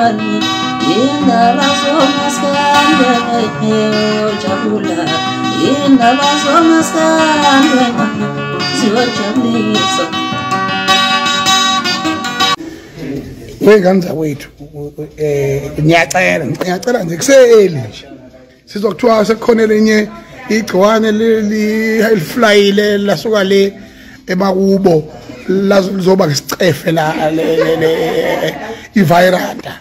Yengani indaba zomaskande ojabula indaba zomaskande ziyojabulisa. Wengane zakwethu ngiyacela nje kuse-early nje sizokuthiwa sekukhona elinye igciwane leli eliflayile lasuka le emakubo lizoba ngesicefe la iviranta.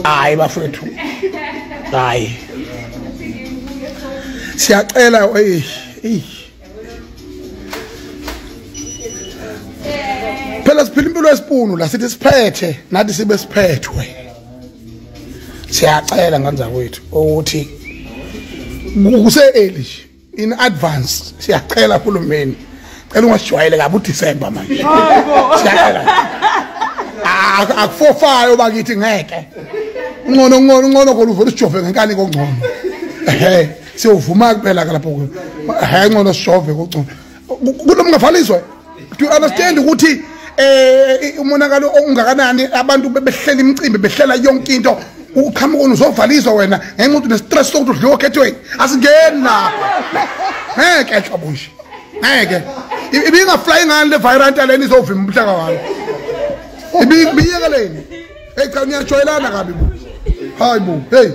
Hayi bafethu, hayi siyacela phela siphila impilo yesipunu la sithi siphethe nathi sibe siphethwe. Siyacela ngane zakwethu ukuthi kuse-early in advance siyacela hulumeni cela ungasijwayele kabi uDecember manje. Siyacela akufofayo bakithi ngeke ungcono ungcono ungcono khona uvela usijove ngenkani kongcono. Ehe siyovuma kuphela lapho ehe ngcono sijove kongcono kunomngafaliswe. Do you understand ukuthi umonakalo ongakanani abantu behlela imicimbi behlela yonke into uqhamuka uzovaliswa wena ngenxa ukuthi une-stress sokuthi udliwe okhethweni. Asingeni lapho ngeke hlobo nje ngeke ibingafly ngani le virant leni izovimba umhlaka wami ibiyekeleni. Hey cha niyajwayelana kabi bo. Hayi bo hey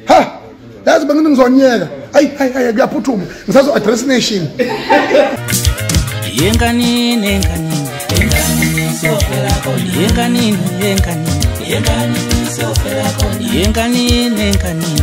ha yazi bengithi ngizonyeka. Hayi hayi hayi kuyaphuthuma ngisazo address nation. Yenganini yenganini yenganini siyofela khona yenganini yenganini yenganini siyofela khona yenganini yenganini.